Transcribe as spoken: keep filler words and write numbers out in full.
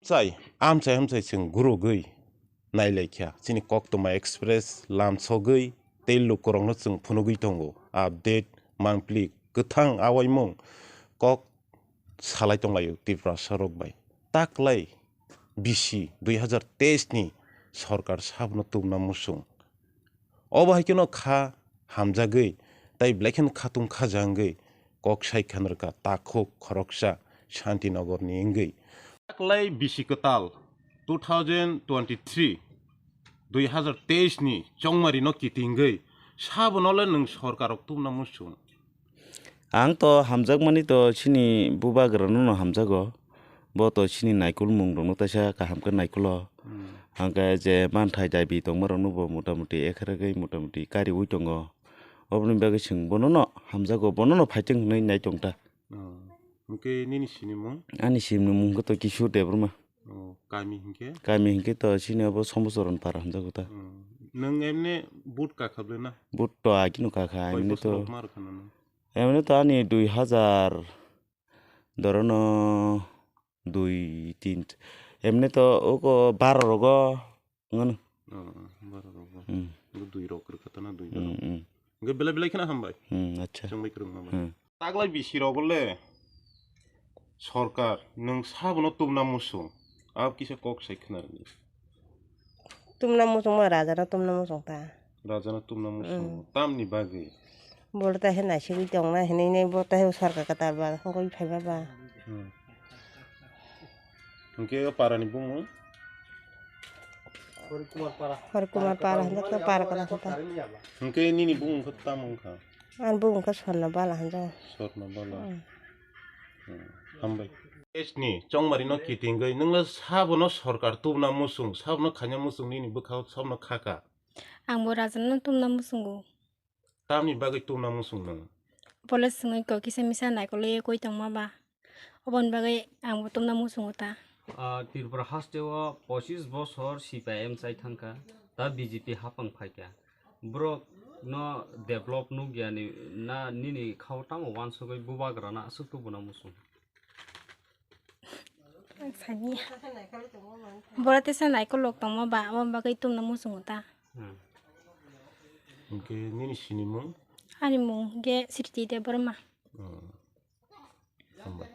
Chai, amchai amchai chwng gurugwi nailaikha. Chini Koktwma Express lamsogwi tei lukurokno chwng phunugwi tongo. Update, monthly, kwthang awaimung kok salai tonglaio Tiprasa rok bai. Taklai bisi dui hazar teis ni sorkar sabono tubuna muchung. Obo hai kheno kha hamjagwi tei belai kheno khatung khajangwi kok sai khanrwkha takhuk khoroksa Shantinogor ni wngwi. Taklai bisi kwtal two thousand twenty-three, dui hazar teis ni chongmari no kitingwi sabono le nwng sorkar rok tubuna muchung. Ang to hamjakmani to chini bubagrano no hamjago. Bo to chini naikolmung rokno teisa kaham khe naikolo. Hmm. Hwnkhe je manthai dabi tongma rokno bo motamuti ekharagwi motamuti kariui tongo. Oboni bagwi chwng bono no hamjago, bono no phaiteng hwnwi nai tong ta. Oh. Hwnkhe nini sinimung? Ani sinimung hwnkhe to Kishore Debbarma. Oh, kami hwnkhe? Kami hwnkhe to chini abo Sombochoron para hamjago ta. Oh. Nwng emne vote kakha ble na? Vote to agino kakha, Koi emne bosor to, rok ma rwkha na nwng? Emne to ani dui hazar, dorono dui, tin, emne to oko baro rogo ngono. Oh, oh, baro rogo. Hmm. Bo dui rok rwkha ta na dui Hmm, rok. Hmm. Hwnkhe belai belai kheno hambai. Hmm, acha. Chwngbai kwrwngma bai. Hmm. Taglai bisi rogo le sorkar nwng sabono tubuna muchung. Abo kisa kok sai khna rwdi. Tubuna muchung ma rajano tubuna muchung ta. Rajano tubuna muchung. Mm. Tamni bagwi? Bo ta he naisigwi tongna hinwi nai bo ta he sorkar kwtal ba hongkhe phaima ba. Hmm. Hwnkhe o parani bumung? Hori Kumar Para hwnjak ta, para kwtal hwnjak ta. Hwnkhe nini bumung khe tamo wngkha? Ani bumung khe Sorna Bala hwnjak. Sorna Bala. Hmm. Hmm. Hambai. Test ni chongmari no kitingwi nwngla sabono sorkar tubuna muchung, sabono khaina muchung nini bwkhao sabono khaka. Ang bo rajano tubuna muchungo. Tamni bagwi tubuna muchung nwng? Police swngwi kok kisa misa naikolwi koi tongma ba. Oboni bagwi ang bo tubuna muchungo ta. Ah, Tripura hasteo pochis bosor C P I M chai thangkha, ta B J P hapang phaikha. Borok no develop nukya ni na nini khao tamo wansugwi bubagra na aswk tubuna muchung? Ang sani. Bora tesa naikolok tongma ba, abo bagwi tubuna muchungo ta. Hmm. Hwnkhe nini sinimung? Ani mung khe Sriti Debbarma. Hmm. Hambai.